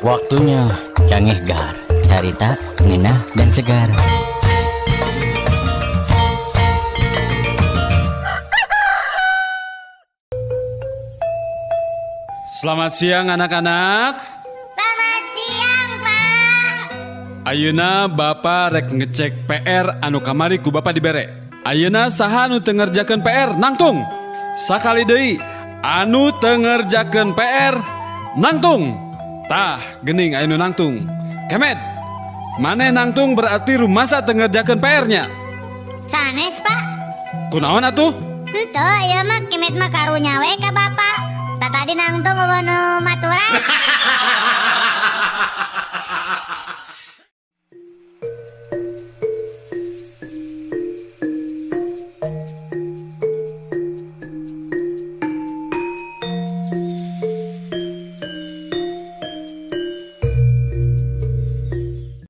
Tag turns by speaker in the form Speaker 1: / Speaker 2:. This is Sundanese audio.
Speaker 1: Waktunya Cangehgar, carita, ngenah, dan segar.
Speaker 2: Selamat siang anak-anak.
Speaker 3: Selamat siang, Pak.
Speaker 2: Ayeuna Bapak rek ngecek PR anu kamari ku Bapak dibere. Ayeuna saha anu teu ngerjakeun PR nangtung. Sakali deui anu teu ngerjakeun PR nangtung. Tah, gening aya nu nangtung. Kemed, maneh nangtung berarti rumasa teu ngerjakeun PR-nya.
Speaker 3: Sanes, Pak.
Speaker 2: Kunaon atuh?
Speaker 3: Henteu, ieu mah Kemed mah karunya we ka Bapak. Tadi nangtung eueuh nu maturan.